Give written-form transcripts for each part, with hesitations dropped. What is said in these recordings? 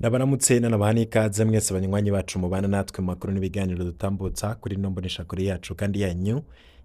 Ndabaramutse nanabaha n'ikaze mwese banywanyi bacu mubana natwe mu makuru n'ibiganiro dutambutsa kuri ino mboneshakure yacu kandi yanyu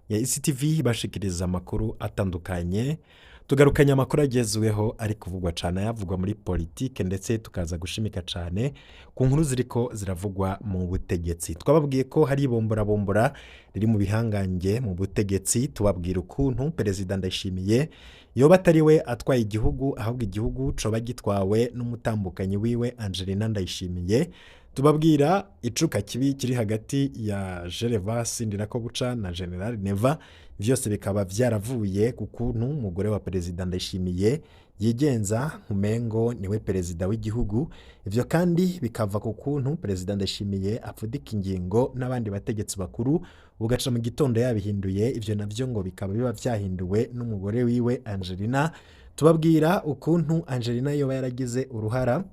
ya ICTV, bashikiriza amakuru atandukanye. Tugarukanye amakuru agezweho ari kuvugwa cyane, ayavugwa muri politike, ndetse tukaza gushimika cyane ku nkuru ziriko ziravugwa mu butegetsi. Twababwiye ko hari ibomborabombora riri mu bihangange mu butegetsi, tubabwira ukuntu Perezida Ndayishimiye yoba atari we atwaye igihugu, ahubwo igihugu coba gitwawe n'umutambukanyi wiwe Angelina Ndayishimiye. Tubabwira icuka kibi kiri hagati ya Gervas Ndirakobuca na General Neva, vyose bikaba vyaravuye ku kuntu umugore wa Perezida Ndayishimiye yigenza nkumengo niwe perezida w'igihugu. Ivyo kandi bikava ku kuntu Perezida Ndayishimiye apfudika ingingo n'abandi bategetsi bakuru, ugaca mu gitondo yabihinduye. Ivyo navyo ngo bikaba biba vyahinduwe n'umugore wiwe Angelina. Tubabwira ukuntu Angelina yoba yaragize uruhara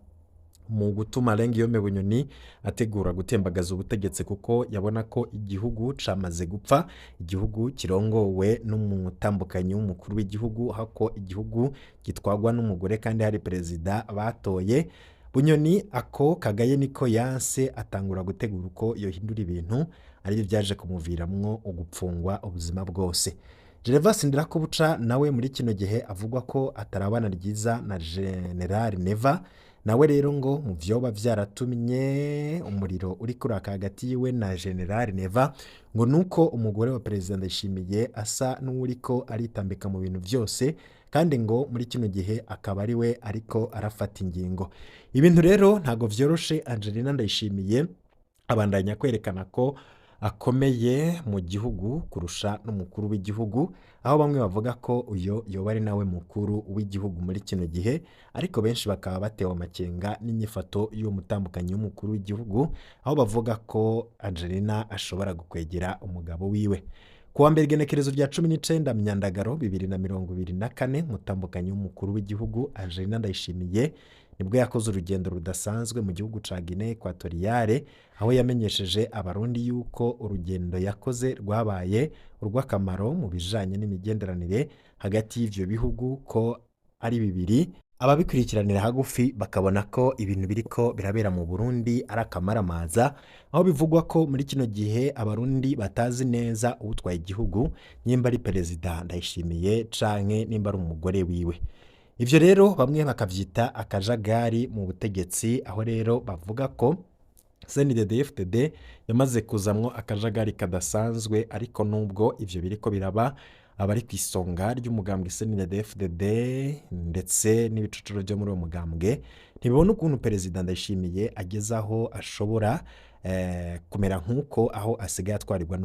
mu gutuma Guillaume Bunyoni ategura gutembagaza ubutegetsi, kuko yabona ko igihugu camaze gupfa, igihugu kirongowe n'umutambukanyi w'umukuru w'igihugu, hako igihugu gitwagwa n'umugore kandi hari perezida batoye. Bunyoni ako kagaye niko yanse, atangura gutegura uko yohindura ibintu, aribyo byaje kumuviramwo ugupfungwa ubuzima bwose. Gervas Ndirakobuca nawe muri kino gihe avugwa ko atarabana ryiza na General Neva. Nawe rero ngo mu vyoba vyaratumye umuriro uri kuraka hagati yiwe na General Neva, ngo nuko umugore wa Perezida Ndayishimiye asa n'uwuriko aritambika mu bintu vyose, kandi ngo muri kino gihe akaba ari we ariko arafata ingingo. Ibintu rero ntago vyoroshe. Angelina Ndayishimiye abandanya kwerekana ko akomeye mu gihugu kurusha n'umukuru w'igihugu, aho bamwe bavuga ko uyo yoba ari nawe mukuru w'igihugu muri kino gihe, ariko benshi bakaba batewe amakenga n'inyifato y'uwo mutambukanyi w'umukuru w'igihugu, aho bavuga ko Angelina ashobora gukwegera umugabo wiwe. Kuwa mbere, igenekerezo rya 19 Myandagaro 2024, umutambukanyi w'umukuru w'igihugu Angelina Ndayishimiye nibwo yakoze urugendo rudasanzwe mu gihugu ca Guinée Equatoriale, aho yamenyesheje Abarundi yuko urugendo yakoze rwabaye urw'akamaro mu bijanye n'imigenderanire hagati y'ivyo bihugu ko ari bibiri. Ababikurikiranira hagufi bakabona ko ibintu biriko birabera mu Burundi ari akamaramaza, aho bivugwa ko muri kino gihe Abarundi batazi neza uwutwaye igihugu, nimba ari Perezida Ndayishimiye canke nimba ari umugore wiwe. Ivyo rero bamwe bakavyita akajagari mu butegetsi, aho rero bavuga ko CNDD-FDD yamaze kuzamwo akajagari kadasanzwe. Ariko nubwo ivyo biriko biraba, abari ku isonga ry'umugambwe CNDD-FDD ndetse n'ibicucuro vyo muri uwo mugambwe ntibibona ukuntu Perezida Ndayishimiye ageze aho ashobora kumera nk'uko, aho asigaye atwarirwa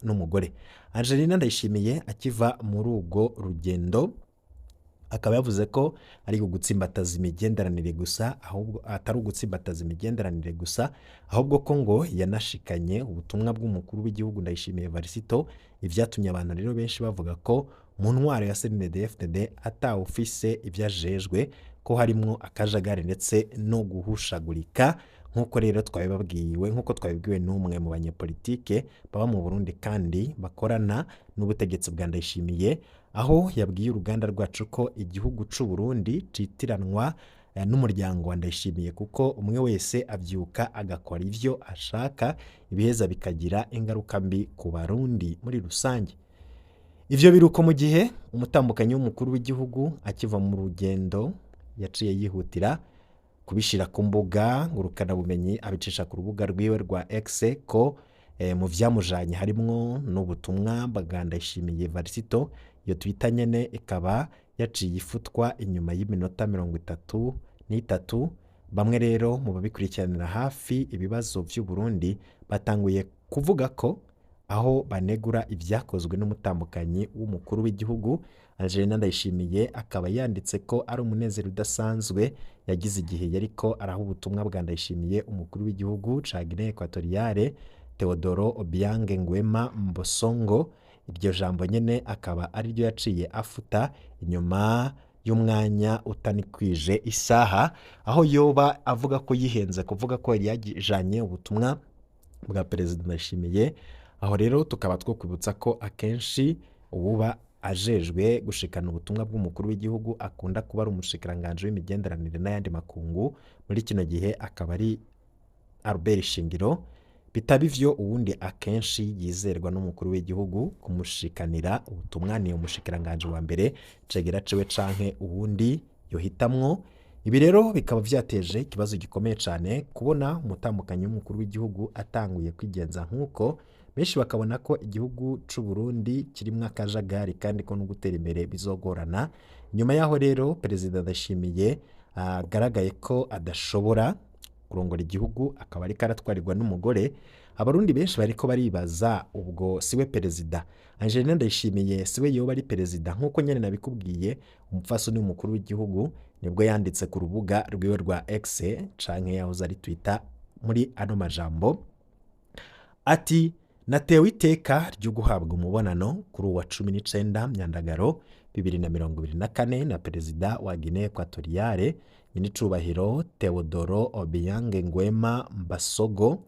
n'umugore. Angelina Ndayishimiye akiva muri urwo rugendo akaba yavuze ko ari ugutsimbataza imigenderanire gusa, ahubwo atari ugutsimbataza imigenderanire gusa, ahubwo ko ngo yanashikanye ubutumwa bw'umukuru w'igihugu Ndayishimiye Varisito. Ivyatumye abantu rero benshi bavuga ko mu ntwaro ya CNDD-FDD atawufise ivyo ajejwe, ko harimwo akajagari ndetse no guhushagurika, nk'uko rero twabibabwiwe, nk'uko twabibwiwe n'umwe mu banyepolitike baba mu Burundi kandi bakorana n'ubutegetsi bwa Ndayishimiye, aho yabwiye uruganda rwacu ko igihugu c'u Burundi citiranwa n'umuryango wa Ndayishimiye, kuko umwe wese avyuka agakora ivyo ashaka, ibiheza bikagira ingaruka mbi ku Barundi muri rusange. Ivyo biruko mu gihe umutambukanyi w'umukuru w'igihugu akiva mu rugendo yaciye yihutira kubishira ku mbuga ngurukanabumenyi, abicisha ku rubuga rwiwe rwa X, ko mu vyamujanye harimwo n'ubutumwa bwa Ndayishimiye Varisito. Iyo Twitter nyene ikaba yaciye ifutwa inyuma y'iminota 33. Bamwe rero mu babikurikiranira hafi ibibazo vy'u Burundi batanguye kuvuga ko aho banegura ivyakozwe n'umutambukanyi w'umukuru w'igihugu Angelina Ndayishimiye, akaba yanditse ko ari umunezero udasanzwe yagize igihe yariko araha ubutumwa bwa Ndayishimiye umukuru w'igihugu ca Guinée Equatoriale Teodoro Obiang Nguema Mbosongo. Iryo jambo nyene akaba ariryo yaciye afuta inyuma y'umwanya utanikwije isaha, aho yoba avuga ko yihenze kuvuga ko yari yajanye ubutumwa bwa Perezida Ndayishimiye. Aho rero tukaba twokwibutsa ko akenshi uwuba Ajejwe gushikana ubutumwa bw'umukuru w'igihugu akunda kuba ari umushikiranganji w'imigenderanire n'ayandi makungu, muri kino gihe akaba ari Albert Shingiro. Bitaba ivyo, uwundi akenshi yizerwa n'umukuru w'igihugu kumushikanira ubutumwa ni umushikiranganji wa mbere, cegera ciwe canke uwundi yohitamwo. Ibi rero bikaba vyateje ikibazo gikomeye cane kubona umutambukanyi w'umukuru w'igihugu atanguye kwigenza nk'uko, benshi bakabona ko igihugu c'u Burundi kirimwo akajagari kandi ko no gutera imbere bizogorana. Nyuma yaho rero Perezida Ndayishimiye agaragaye ko adashobora kurongora igihugu, akaba ariko aratwarirwa n'umugore, Abarundi benshi bariko baribaza: ubwo siwe perezida? Angelina Ndayishimiye siwe yoba ari perezida? Nk'uko nyene nabikubwiye, umupfasoni w'umukuru w'igihugu nibwo yanditse ku rubuga rwiwe rwa X canke yahoze ari Twitter muri ano majambo ati: "Natewe iteka ryo guhabwa umubonano kuri uwa 19 Myandagaro 2024 na perezida wa Guinée Equatoriale, nyinicubahiro Teodoro Obiang Nguema Mbasogo.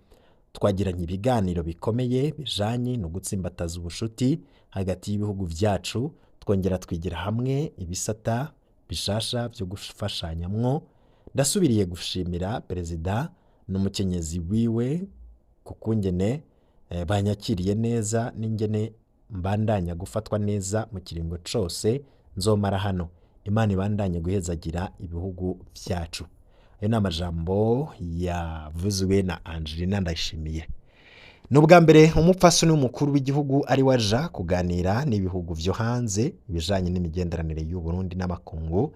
Twagiranye ibiganiro bikomeye bijanye no gutsimbataza ubushuti hagati y'ibihugu vyacu, twongera twigira hamwe ibisata bishasha vyo gufashanyamwo. Ndasubiriye gushimira perezida n'umukenyezi wiwe kukungene banyakiriye neza n'ingene mbandanya gufatwa neza mu kiringo cose nzomara hano. Imana ibandanye guhezagira ibihugu vyacu." Ayo ni amajambo yavuzwe na Angelina Ndayishimiye. Ni ubwa mbere umupfasoni w'umukuru w'igihugu ari waja kuganira n'ibihugu vyo hanze ibijanye n'imigenderanire y'u Burundi n'amakungu.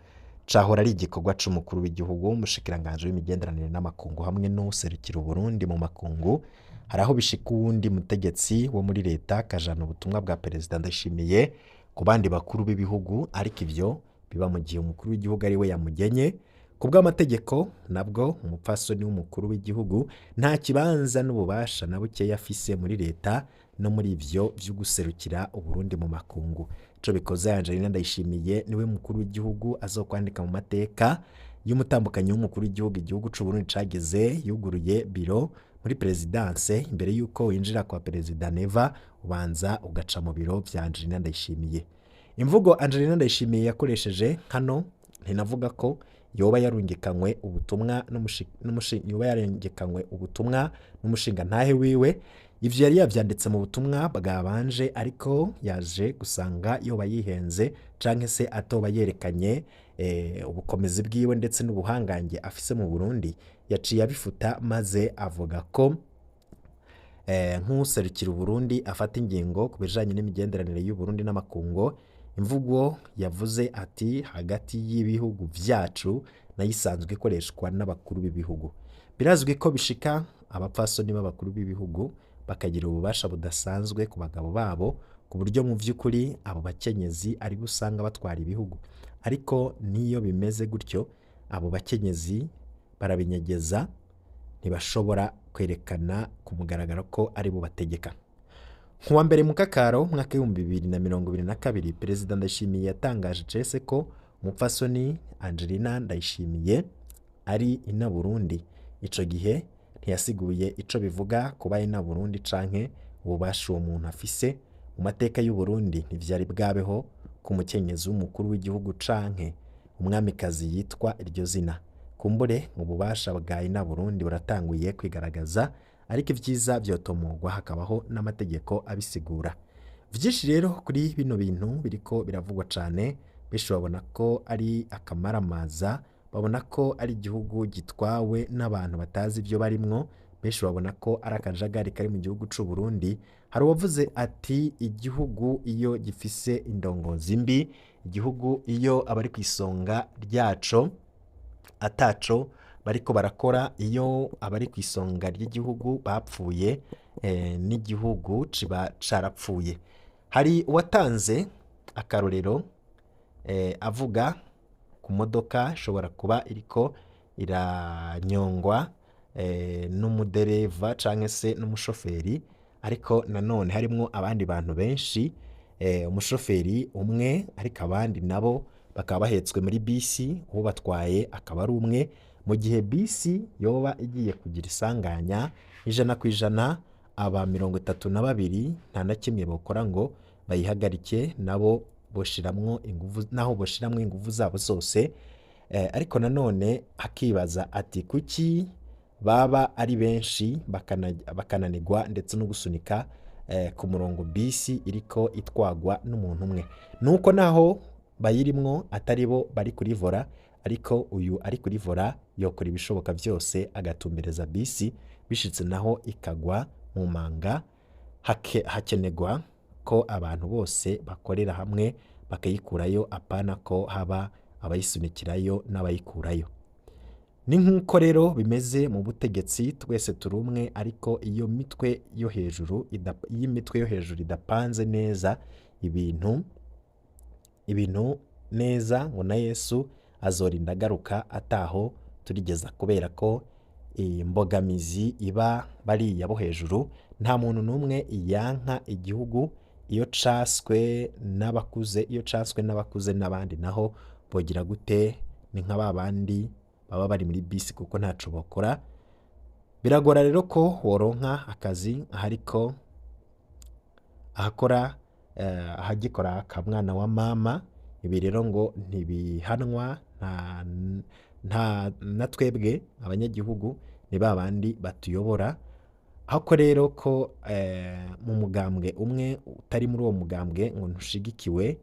Cahora ari igikorwa c'umukuru w'igihugu, umushikiranganji w'imigenderanire n'amakungu hamwe n'uwuserukira Uburundi mu makungu. Hari aho bishika uwundi mutegetsi wo muri leta akajana ubutumwa bwa Perezida Ndayishimiye ku bandi bakuru b'ibihugu, ariko ivyo biba mu gihe umukuru w'igihugu ari we yamugenye. Ku bw'amategeko nabwo, umupfasoni w'umukuru w'igihugu nta kibanza n'ububasha na bukeya afise muri leta no muri ivyo vyo guserukira Uburundi mu makungu. Ico bikoze, Angelina Ndayishimiye niwe mukuru w'igihugu azokwandika mu mateka y'umutambukanyi w'umukuru w'igihugu igihugu c'u Burundi cagize yuguruye biro muri perezidanse. Imbere y'uko winjira kwa Perezida Neva, ubanza ugaca mu biro vya Angelina Ndayishimiye. Imvugo Angelina Ndayishimiye yakoresheje hano, ntinavuga ko yoba yarungikanywe ubutumwa yoba yarungikanywe ubutumwa n'umushingantahe wiwe. Ivyo yari yavyanditse mu butumwa bwabanje, ariko yaje gusanga yoba yihenze canke se atoba yerekanye ubukomezi bwiwe ndetse n'ubuhangange afise mu Burundi, yaciye abifuta maze avuga ko nk'userukira Uburundi afata ingingo ku bijanye n'imigenderanire y'u Burundi n'amakungu. Imvugo yavuze ati "hagati y'ibihugu vyacu" nayo isanzwe ikoreshwa n'abakuru b'ibihugu. Birazwi ko bishika abapfasoni b'abakuru b'ibihugu bakagira ububasha budasanzwe ku bagabo babo, ku buryo mu vy'ukuri abo bakenyezi aribo usanga batwara ibihugu. Ariko n'iyo bimeze gutyo, abo bakenyezi barabinyegeza, ntibashobora kwerekana ku mugaragaro ko aribo bategeka. Ku wa mbere Mukakaro umwaka w'2022, Perezida Ndayishimiye yatangaje icese ko umupfasoni Angelina Ndayishimiye ari ina Burundi. Ico gihe ntiyasiguye ico bivuga kuba ina Burundi canke ububasha uwo muntu afise. Mu mateka y'u Burundi ntivyari bwabeho ku mukenyezi w'umukuru w'igihugu canke umwamikazi yitwa iryo zina. Kumbure ububasha bwa ina Burundi buratanguye kwigaragaza, ariko ivyiza vyotomogwa hakabaho n'amategeko abisigura. Vyinshi rero kuri bino bintu biriko biravugwa cane, benshi babona ko ari akamaramaza, babona ko ari igihugu gitwawe n'abantu batazi ivyo barimwo, benshi babona ko ari akajagari kari mu gihugu c'u Burundi. Hari uwavuze ati: "Igihugu iyo gifise indongozi mbi, igihugu iyo abari kw'isonga ryaco ataco bariko barakora, iyo abari kw'isonga ry'igihugu bapfuye, n'igihugu ciba carapfuye." Hari uwatanze akarorero avuga ku modoka ishobora kuba iriko iranyongwa n'umudereva canke se n'umushoferi, ariko nanone harimwo abandi bantu benshi, umushoferi umwe ariko abandi nabo bakaba bahetswe muri bisi, uwubatwaye akaba ari umwe. Mu gihe bisi yoba igiye kugira isanganya, 100% aba 32 nta na kimwe bokora ngo bayihagarike nabo. boshiramwo inguvu, naho boshiramwo inguvu zabo zose. Ariko nanone akibaza ati kuki baba ari benshi bakananirwa ndetse no gusunika ku murongo bisi iriko itwagwa n'umuntu umwe? Nuko naho bayirimwo atari bo bari kuri volant, ariko uyu ari kuri volant yokora ibishoboka byose agatumbereza bisi, bishitse naho ikagwa mu manga. Hakenerwa ko abantu bose bakorera hamwe bakayikurayo, apana ko haba abayisunikirayo n'abayikurayo. Ni nk'uko rero bimeze mu butegetsi, twese turi umwe, ariko iyo imitwe yo hejuru idapanze neza ibintu neza, ngo na Yesu azorinda agaruka ataho turigeza, kubera ko imbogamizi iba bariya bo hejuru. Nta muntu n'umwe yanka igihugu iyo caswe n'abakuze, iyo caswe n'abakuze n'abandi naho bogira gute? Ni nka ba bandi baba bari muri bisi kuko ntaco bakora. Biragora rero ko woronka akazi ahariko ahakora ahagikora ka mwana wa mama. Ibi rero ngo ntibihanwa nta na twebwe abanyagihugu, ni ba bandi batuyobora. Ahako rero ko mu mugambwe umwe, utari muri uwo mugambwe ngo ntushigikiwe.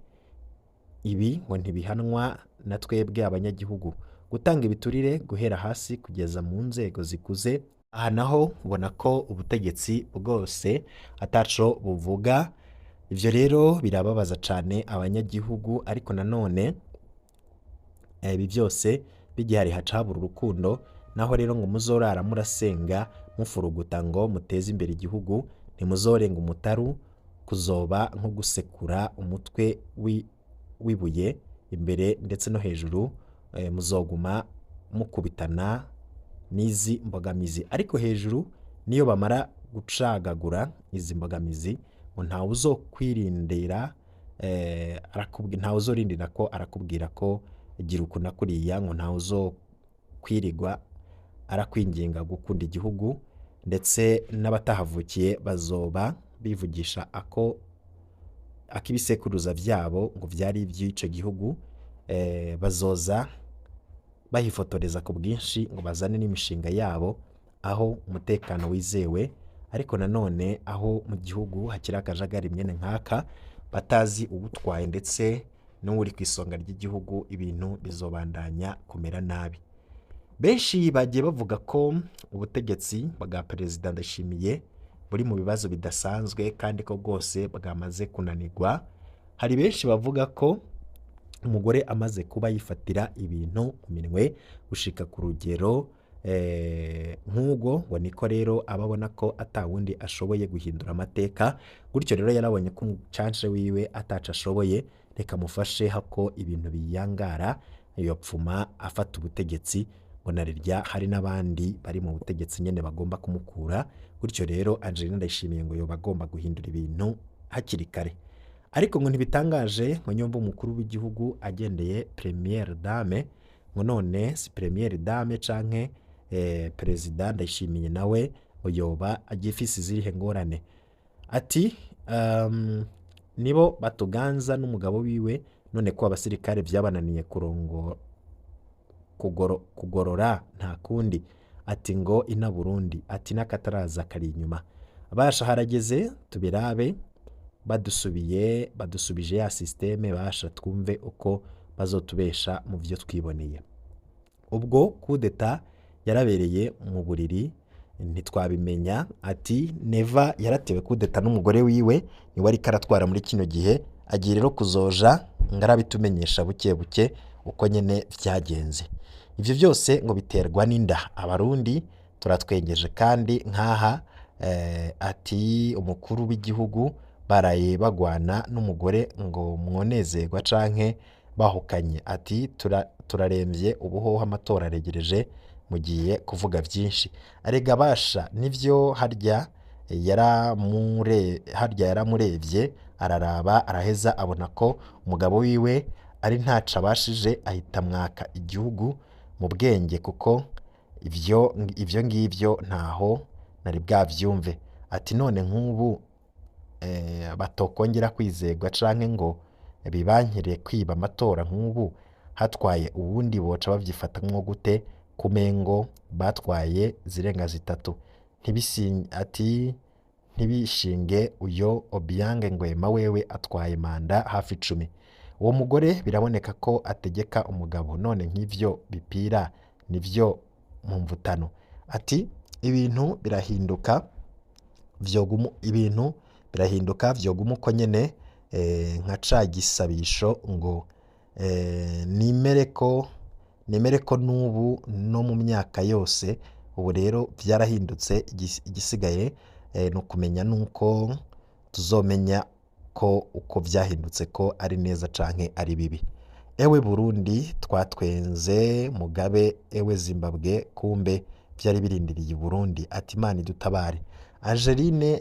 Ibi ngo ntibihanwa na twebwe abanyagihugu. Gutanga ibiturire guhera hasi kugeza mu nzego zikuze, aha naho ubona ko ubutegetsi bwose ataco buvuga. Ivyo rero birababaza cane abanyagihugu, ariko nanone ibi byose bigihari haca habura urukundo. Naho rero ngo muzorara murasenga mufuruguta ngo muteze imbere igihugu, ntimuzorenga umutaru, kuzoba nko gusekura umutwe w'ibuye imbere ndetse no hejuru. Muzoguma mukubitana n'izi mbogamizi, ariko hejuru niyo bamara gucagagura izi mbogamizi, ngo ntawe uzokwirindira, ntawe uzorindira ko arakubwira ko gira uku na kuriya, ngo ntawe uzokwirirwa arakwinginga gukunda igihugu, ndetse n'abatahavukiye bazoba bivugisha ako ak'ibisekuruza byabo ngo byari iby'ico gihugu. Bazoza bahifotoreza ku bwinshi ngo bazane n'imishinga yabo aho umutekano wizewe, ariko nanone aho mu gihugu hakiri akajagari mwene nk'aka, batazi uwutwaye ndetse n'uwuri ku isonga ry'igihugu, ibintu bizobandanya kumera nabi. Benshi bagiye bavuga ko ubutegetsi bwa Perezida Ndayishimiye buri mu bibazo bidasanzwe kandi ko bwose bwamaze kunanirwa. Hari benshi bavuga ko umugore amaze kuba yifatira ibintu mu minwe gushika ku rugero nk'ubwo, ngo niko rero aba abona ko atawundi ashoboye guhindura amateka. Gutyo rero yarabonye ko umucancre wiwe ataco ashoboye, reka mufashe hako ibintu biyangara, yopfuma afata ubutegetsi, ngo narirya hari n'abandi bari mu butegetsi nyene bagomba kumukura. Gutyo rero Angelina Ndayishimiye ngo yoba agomba guhindura ibintu hakiri kare. Ariko ngo ntibitangaje ngo nyomba umukuru w'igihugu agendeye première dame, ngo none si première dame canke Perezida Ndayishimiye nawe ngo yoba agifise izihe ngorane? Ati nibo batuganza n'umugabo wiwe, none ko abasirikare vyabananiye kugorora, nta kundi. Ati ngo ina Burundi, ati n'akataraza kari inyuma, basha harageze tubirabe. Badusubiye badusubije ya système, basha twumve uko bazotubesha mu vyo twiboneye. Ubwo kudeta yarabereye mu buriri ntitwabimenya. Ati Neva yaratewe kudeta n'umugore wiwe, niwe ariko aratwara muri kino gihe. Agiye rero kuzoja ngo arabitumenyesha buke buke uko nyene vyagenze. Ivyo byose ngo biterwa n'inda. Abarundi turatwengeje kandi nkaha ati umukuru w'igihugu baraye bagwana n'umugore ngo mwonezerwa canke bahukanye. Ati turaremvye, ubuhoho amatora aregereje, mugiye kuvuga vyinshi. Arega basha nivyo, harya yaramurevye, araraba, araheza abona ko umugabo wiwe ari ntaco abashije, ahita mwaka igihugu mu bwenge, kuko ivyo ngivyo ntaho nari bwavyumve. Ati none nk'ubu batokongera kwizegwa canke ngo Bibankire kwiba amatora nk'ubu hatwaye uwundi boca babyifatamwo gute? Kumengo batwaye zirenga zitatu. Ati ntibishinge uyo Obiang Nguema wewe atwaye manda hafi 10. Uwo mugore biraboneka ko ategeka umugabo, none nk'ivyo bipira nivyo mu mvutano. Ati ibintu birahinduka vyogumu, ibintu birahinduka vyoguma uko nyene, nka ca gisabisho ngo nimere ko n'ubu no mu myaka yose. Ubu rero vyarahindutse, igisigaye ni ukumenya nuko tuzomenya ko uko vyahindutse ko ari neza canke ari bibi. Ewe Burundi twatwenze Mugabe, ewe Zimbabwe kumbe vyari birindiriye Burundi. Ati Imana idutabare. Angeline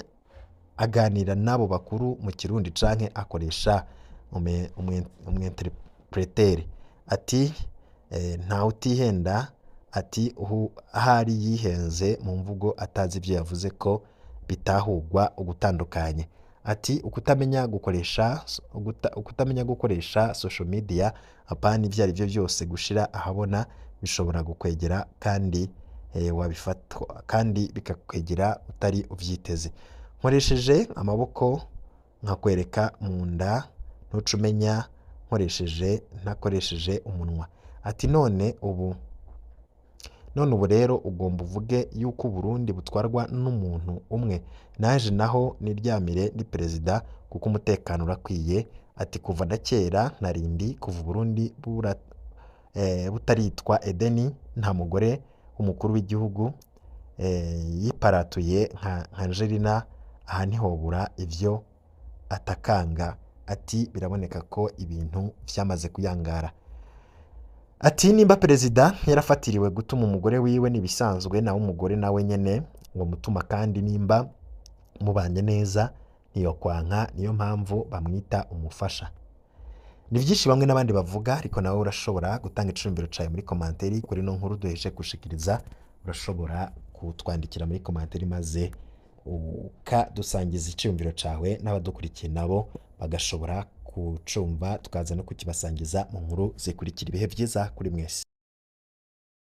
aganira n'abo bakuru mu Kirundi canke akoresha umwinterpretere? Ati ntawe utihenda. Ati ahari yihenze mu mvugo atazi ivyo yavuze ko bitahurwa ugutandukanye. Ati ukutamenya gukoresha social media apana ivyo arivyo vyose gushira ahabona bishobora gukwegera kandi wabifatwa kandi bikakwegera utari uvyiteze. Nkoresheje amaboko nkakwereka mu nda ntuce umenya nkoresheje ntakoresheje umunwa. Ati none ubu rero ugomba uvuge yuko Burundi butwarwa n'umuntu umwe, naje naho niryamire ndi perezida kuko umutekano urakwiye. Ati kuva na kera narindi kuva Burundi butaritwa Edeni nta mugore w'umukuru w'igihugu yiparatuye nka Angelina, aha ntihobura ivyo atakanga. Ati biraboneka ko ibintu vyamaze kuyangara. Ati nimba perezida yarafatiriwe gutuma umugore wiwe nibisanzwe, nawe umugore nawe nyene ngo mutuma, kandi nimba mubanye neza ntiyokwanka, niyo mpamvu bamwita umufasha. Ni vyinshi bamwe n'abandi bavuga, ariko nawe urashobora gutanga iciyumviro cawe muri komanteri kuri no nkuru duhejeje gushikiriza. Urashobora kutwandikira muri komanteri maze ukadusangiza iciyumviro cawe, n'abadukurikiye nabo bagashobora kucumva, tukaza no kukibasangiza mu nkuru zikurikira. Ibihe vyiza kuri mwese.